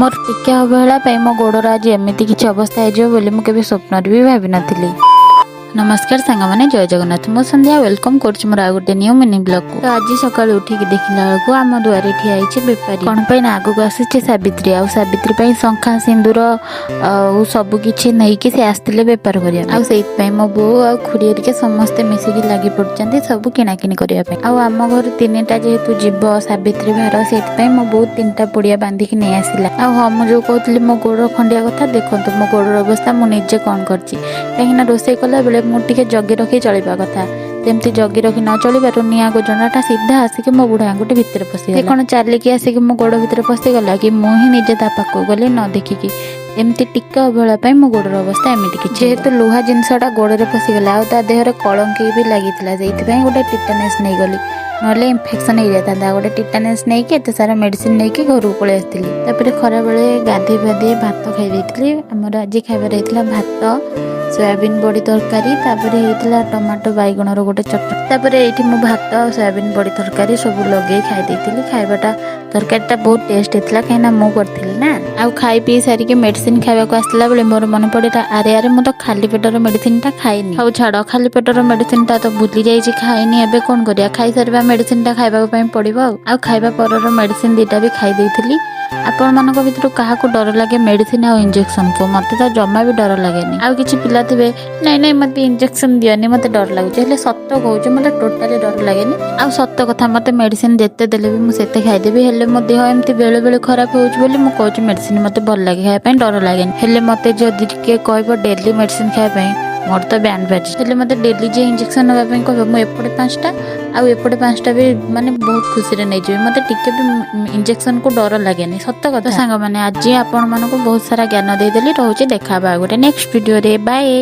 ମୋର ଟିକେ ଅବହେଳା ପାଇଁ ମୋ ଗୋଡ଼ର ଆଜି ଏମିତି କିଛି ଅବସ୍ଥା ହେଇଯିବ ବୋଲି ମୁଁ କେବେ ସ୍ୱପ୍ନରେ ବି ଭାବିନଥିଲି। ନମସ୍କାର ସାଙ୍ଗମାନେ, ଜୟ ଜଗନ୍ନାଥ। ମୁଁ ସନ୍ଧ୍ୟା, welcome କରୁଛି ମୋର ଆଉ ଗୋଟେ ନ୍ୟୁ ମିନି ବ୍ଲଗକୁ। ତ ଆଜି ସକାଳୁ ଉଠିକି ଦେଖିଲା ବେଳକୁ ଆମ ଦୁଆରେ ଠିଆ ହେଇଛି ବେପାରୀ। କଣ ପାଇଁ ନା ଆଗକୁ ଆସୁଛି ସାବିତ୍ରୀ, ଆଉ ସାବିତ୍ରୀ ପାଇଁ ଶଙ୍ଖା, ସିନ୍ଦୁର ଆଉ ସବୁ କିଛି ନେଇକି ସେ ଆସିଥିଲେ ବେପାର କରିବା ପାଇଁ। ଆଉ ସେଇଥିପାଇଁ ମୋ ବୋଉ ଆଉ ଖୁଡ଼ି ହେରିକା ସମସ୍ତେ ମିଶିକି ଲାଗି ପଡିଛନ୍ତି ସବୁ କିଣାକିଣି କରିବା ପାଇଁ। ଆଉ ଆମ ଘରୁ ତିନିଟା ଯେହେତୁ ଯିବ ସାବିତ୍ରୀ ଭାର, ସେଇଥିପାଇଁ ମୋ ବୋଉ ତିନିଟା ପୁଡ଼ିଆ ବାନ୍ଧିକି ନେଇ ଆସିଲା। ଆଉ ହଁ, ମୁଁ ଯୋଉ କହୁଥିଲି ମୋ ଗୋଡ଼ ଖଣ୍ଡିଆ କଥା, ଦେଖନ୍ତୁ ମୋ ଗୋଡ଼ର ଅବସ୍ଥା ମୁଁ ନିଜେ କଣ କରିଛି। କାହିଁକିନା ରୋଷେଇ କଲାବେଳେ ମୁଁ ଟିକେ ଜଗି ରଖି ଚଳିବା କଥା। ସେମିତି ଜଗି ରଖି ନ ଚଳିବାରୁ ନିଆଁ ଗୋଜଣାଟା ସିଧା ଆସିକି ମୋ ବୁଢ଼ା ଆଙ୍ଗୁଠି ଭିତରେ ପଶିଗଲା। ସେ କଣ ଚାଲିକି ଆସିକି ମୋ ଗୋଡ଼ ଭିତରେ ପଶିଗଲା କି ମୁଁ ହିଁ ନିଜେ ତା ପାଖକୁ ଗଲି ନ ଦେଖିକି? ଏମିତି ଟିକେ ଅବହେଳା ପାଇଁ ମୋ ଗୋଡ଼ର ଅବସ୍ଥା ଏମିତି କିଛି। ଯେହେତୁ ଲୁହା ଜିନିଷଟା ଗୋଡ଼ରେ ପଶିଗଲା ଆଉ ତା ଦେହରେ କଳଙ୍କି ବି ଲାଗିଥିଲା, ସେଇଥିପାଇଁ ଗୋଟେ ଟିଟାନସ୍ ନେଇଗଲି, ନହେଲେ ଇନଫେକ୍ସନ୍ ହେଇଯାଇଥାନ୍ତା। ଗୋଟେ ଟିଟାନସ୍ ନେଇକି, ଏତେ ସାରା ମେଡ଼ିସିନ ନେଇକି ଘରକୁ ପଳେଇ ଆସିଥିଲି। ତାପରେ ଖରାବେଳେ ଗାଧେଇ ପାଧେଇ ଭାତ ଖାଇ ଦେଇଥିଲି। ଆମର ଆଜି ଖାଇବାରେ ହେଇଥିଲା ଭାତ, ସୋୟାବିନ୍ ବଡ଼ି ତରକାରୀ, ତାପରେ ହେଇଥିଲା ଟମାଟୋ ବାଇଗଣର ଗୋଟେ ଚଟଣି। ତାପରେ ଏଇଠି ମୁଁ ଭାତ ଆଉ ସୋୟାବିନ୍ ବଡ଼ି ତରକାରୀ ସବୁ ଲଗେଇ ଖାଇ ଦେଇଥିଲି। ଖାଇବାଟା, ତରକାରୀଟା ବହୁତ ଟେଷ୍ଟ ହେଇଥିଲା, କାହିଁକିନା ମୁଁ କରିଥିଲି ନା। ଆଉ ଖାଇ ପିଇ ସାରିକି ମେଡ଼ିସିନ ଖାଇବାକୁ ଆସିଲା ବେଳେ ମୋର ମନେ ପଡ଼ିଲା, ଆରେ ଆରେ, ମୁଁ ତ ଖାଲି ପେଟର ମେଡ଼ିସିନଟା ଖାଇନି। ହଉ ଛାଡ଼, ଖାଲି ପେଟର ମେଡ଼ିସିନଟା ତ ଭୁଲି ଯାଇଛି, ଖାଇନି। ଏବେ କ'ଣ କରିବା? ଖାଇସାରିବା ମେଡ଼ିସିନଟା ଖାଇବା ପାଇଁ ପଡ଼ିବ। ଆଉ ଖାଇବା ପରର ମେଡ଼ିସିନ ଦିଟା ବି ଖାଇ ଦେଇଥିଲି। ଆପଣମାନଙ୍କ ଭିତରୁ କାହାକୁ ଡର ଲାଗେ ମେଡ଼ିସିନ ଆଉ ଇଞ୍ଜେକ୍ସନକୁ? ମୋତେ ତ ଜମା ବି ଡର ଲାଗେନି। ଆଉ କିଛି ପିଲା ଥିବେ, ନାଇଁ ନାଇଁ, ମୋତେ ଇଞ୍ଜେକ୍ସନ ଦିଅନି, ମୋତେ ଡର ଲାଗୁଛି। ହେଲେ ସତ କହୁଛି, ମୋତେ ଟୋଟାଲି ଡର ଲାଗେନି। ଆଉ ସତ କଥା, ମୋତେ ମେଡ଼ିସିନ ଯେତେ ଦେଲେ ବି ମୁଁ ସେତେ ଖାଇଦେବି। ହେଲେ ମୋ ଦେହ ଏମିତି ବେଳେ ବେଳେ ଖରାପ ହେଉଛି ବୋଲି ମୁଁ କହୁଛି, ମେଡ଼ିସିନ ମୋତେ ଭଲ ଲାଗେ ଖାଇବା ପାଇଁ, ଡର ଲାଗେନି। ହେଲେ ମୋତେ ଯଦି କିଏ କହିବ ଡେଲି ମେଡ଼ିସିନ ଖାଇବା ପାଇଁ, ମୋର ତ ବ୍ୟାଣ୍ଡ ବାଜି। ହେଲେ ମୋତେ ଡେଲି ଯିଏ ଇଞ୍ଜେକ୍ସନ ନେବା ପାଇଁ କହିବ, ମୁଁ ଏପଟେ ପାଞ୍ଚଟା ଆଉ ଏପଟେ ପାଞ୍ଚଟା ବି ମାନେ ବହୁତ ଖୁସିରେ ନେଇଯିବି। ମୋତେ ଟିକେ ବି ଇଞ୍ଜେକ୍ସନକୁ ଡର ଲାଗେନି, ସତ କଥା। ସାଙ୍ଗମାନେ, ଆଜି ଆପଣମାନଙ୍କୁ ବହୁତ ସାରା ଜ୍ଞାନ ଦେଇଦେଲି। ରହୁଛି, ଦେଖା ହବା ଆଉ ଗୋଟେ ନେକ୍ସଟ ଭିଡ଼ିଓରେ। ବାଏ।